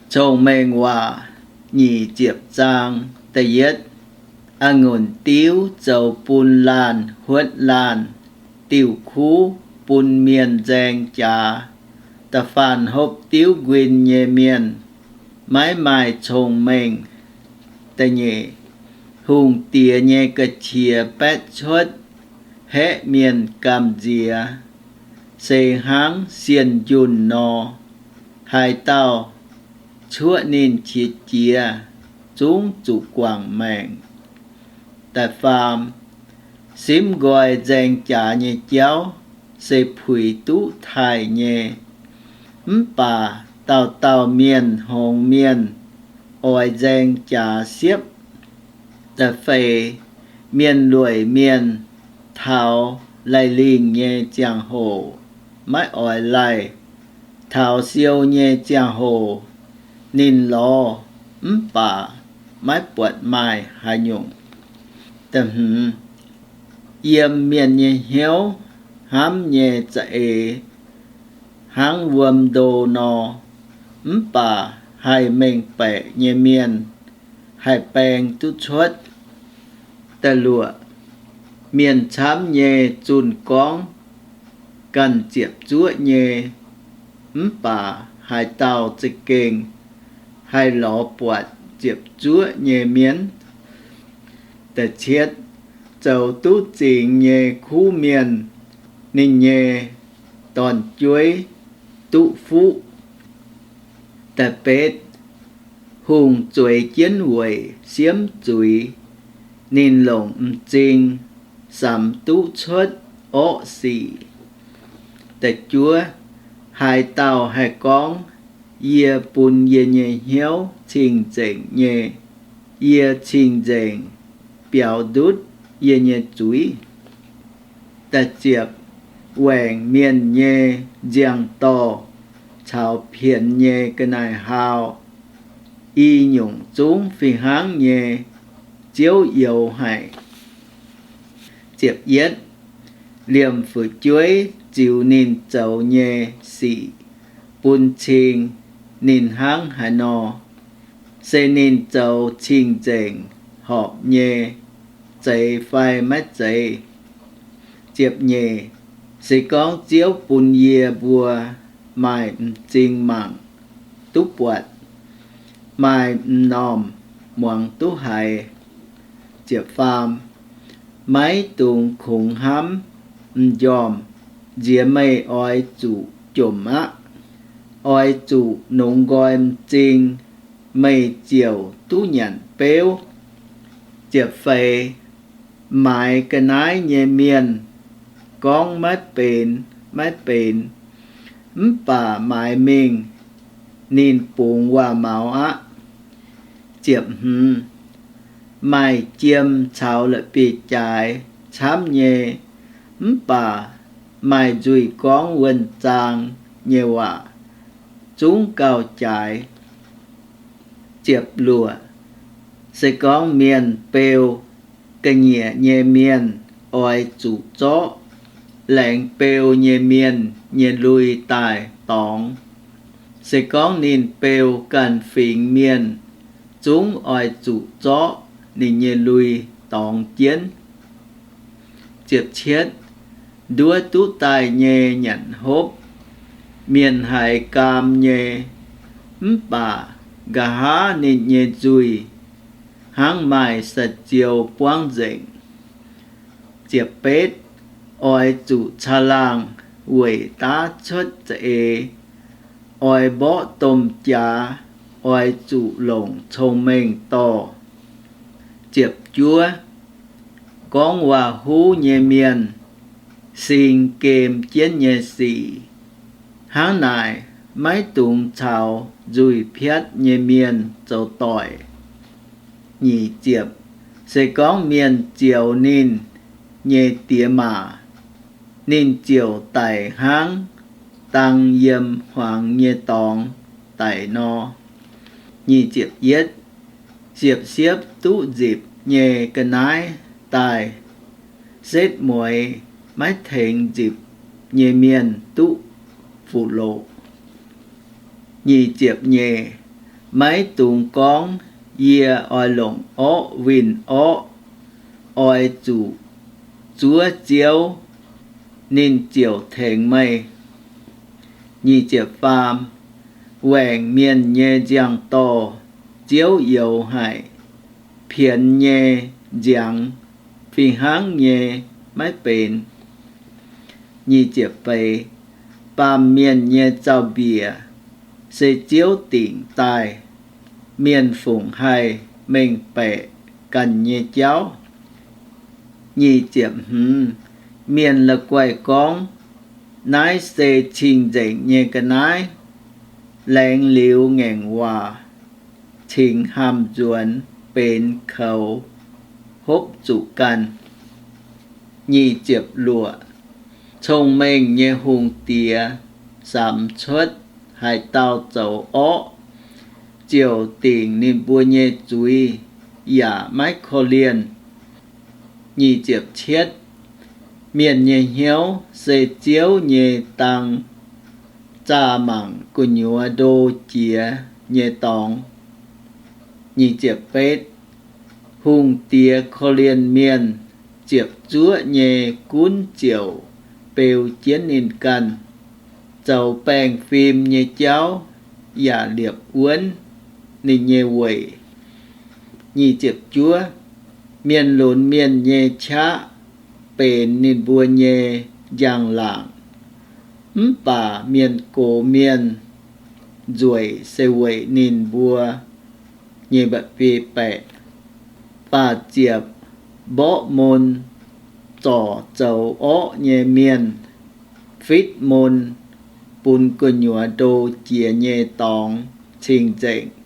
Cong-Mengh Waac nyic ziepc zaang da'yietv. A'ngunc diuv zoux bun laanh huotv laanh, diuh kuv bun mienh nzaeng jaax. Da'faanh hopv diuv nquin nyei mienh maiv maaih cong-mengh. Da'nyeic, hungh diex nyei ga'qiex baetv cuotv, haeqv mienh gamh nziex, se hnangv sienh njunh nor. Haaix dauh cuoqv ninh qiex jiez, zungv zuqc guangc maengc. Da'faam, simv nqoi nzaeng jaax nyei jauv se puix duqv taaih nyei, mv baac dauh dauh mienh hngongx mienh oix nzaeng jaax siepv. Da'feix, mienh lueic mienh taux laih lingh nyei ziangh hoc maiv oix laih. Taux siou nyei ziangh hoc ninh lorz mv baac maiv buatc maaih haaix nyungc. Da'hmz, yiem mienh nyei hnyouv hnamv nyei za'eix hnangv wuom ndo nor, mv baac haih mengh baeqc nyei mienh haih baeng duqv cuotv. Da'luoqc, mienh camv nyei zunh gorngv ganh ziepc zuoqv nyei, mv baac haaix dauh za'gengh haih lorz buatc ziepc zuoqv nyei mienv. Da'cietv, zoux duqv zingx nyei kuv mienh, ninh nyei dorn-jueiv duqv fuqv. Da'betv, hungh zueiz jienv weic siemv zuiz, ninh longc m'zing samx duqv cuotv orqv sic. Da'juov, haaix dauh haih gorngv, Yie bun yie nyei hnyouv cing-nzengc nyei, yie cing-nzengc biaux ndutv yie nyei zuiz. Da'ziepc, waengc mienh nyei nziang-dorh caux pienx nyei ga'naaiv-haau, i nyungc zungv fih hnangv nyei, Ziouv youx haic. Ziepc yietv, liemh fu'jueiv ziux ninh zoux nyei sic bun cing ninh hnangv haaix nor, se ninh zoux cing-nzengc horpc nyei, zeiz fai maiv zeiz. Ziepc nyeic, se gorngv Ziouv bun yie mbuo maaih m'zing mangc duqv buatc, maaih m'normh muangx duqv haiz. Ziepc faam, maiv dungx kungx hnamv m'njormh nziex meih oix zuqc jomc aqv. Oix zuqc nongx nqoi m'zing, meih ziouc duqv nyanc beuv. Ziepc feix, maaiz ga'naaiv nyei mienh gorngv maiv benx, maiv benx, mv baac maaiz mingh ninh bungx waac-maux aqv. Ziepc hmz, maaih jiem caux la'bieiv-jaaix camv nyei, mv baac maaih nzuih gorngv wuonh zaang nyei waac zungv gauh jaaix. Ziepc luoqc, se gorngv mienh beu ga'nyiec nyei mienh oix zuqc zorqv, laengz beu nyei mienh nyei lui daaih dorngx. Se gorngv ninh beu ganh fingx mienh, zungv oix zuqc zorqv ninh nyei lui dorngx jienv. Ziepc cietv, nduov duqv daaih nyei nyanc hopv, mienh haiz gaam nyei, mv baac nqa'haav ninh nyei nzuih hnangv maaih saa-ziou buangv nzengc. Ziepc betv, oix zuqc caangh laangh weic daav cuotv za'eix, oix mborqv domh jaax, oix zuqc longc cong-mengh dorh. Ziepc juov, gorngv waac-huv nyei mienh sing gem jienv nyei sic, hnangv naaic maiv dungx caux nzuih piatv nyei mienh zoux doic. Nyic ziepc, se gorngv mienh zioux ninh nyei diex maac, ninh ziouc daic hnangv dang yiem hmuangx nyei dorngx daic nor. Nyic ziepc yietv, siepv-siepv duqv nzipc nyei ga'naaiv daaih, setv mueiz maiv tengx nzipc nyei mienh duqv fuqv loqc. Nyic ziepc nyeic, Maiv dungx gorngv, Yie oix longc orqv winh orqv. Oix zuqc zuov Ziouv, ninh ziouc tengx meih. Nyic ziepc faam, waengc mienh nyei nziangh dorh, Ziouv youx haic. Pienx nyei nziangx fih hnangv nyei maiv benx. Nyic ziepc feix, baamh mienh nyei zaux-mbiec se Ziouv dingc daaih. Mienh fungc haih mengh baeqc ganh nyei jauv? Nyic ziepc hmz, mienh la'guaih gorngv, Naaiv se cing-nzengc nyei ga'naaiv. Laengz liuz ngaengc waac, cingx hamh nzuonx benx koux hopv zuqc ganh. Nyic ziepc luoqc, cong-mengh nyei hungh diex samx cuotv haaix dauh zoux orqv, ziouc dingc ninh mbuo nyei zuiz yaac maiv korv-lienh. Nyic ziepc cietv, mienh nyei hnyouv se Ziouv nyei dang, zaah mangc gu'nyuoz ndo jiex nyei dorngx. Nyic ziepc betv, hungh diex korv-lienh mienh, ziepc zuoqv nyei gunv ziouc beu jienv ninh ganh. Zoux baengh fim nyei jauv yaac liepc wuonv ninh nyei weic. Nyic ziepc juov, mienh lunx mienh nyei qaqv benx ninh mbuo nyei njang-laangc, mv baac mienh gox mienh nzueic se weic ninh mbuo nyei mba'biei baeqc. Faah ziepc, mborqv mun zorc zoux orqv nyei mienh, fitv mun bun gu'nyuoz ndo jiex nyei dorngx cing-nzengc.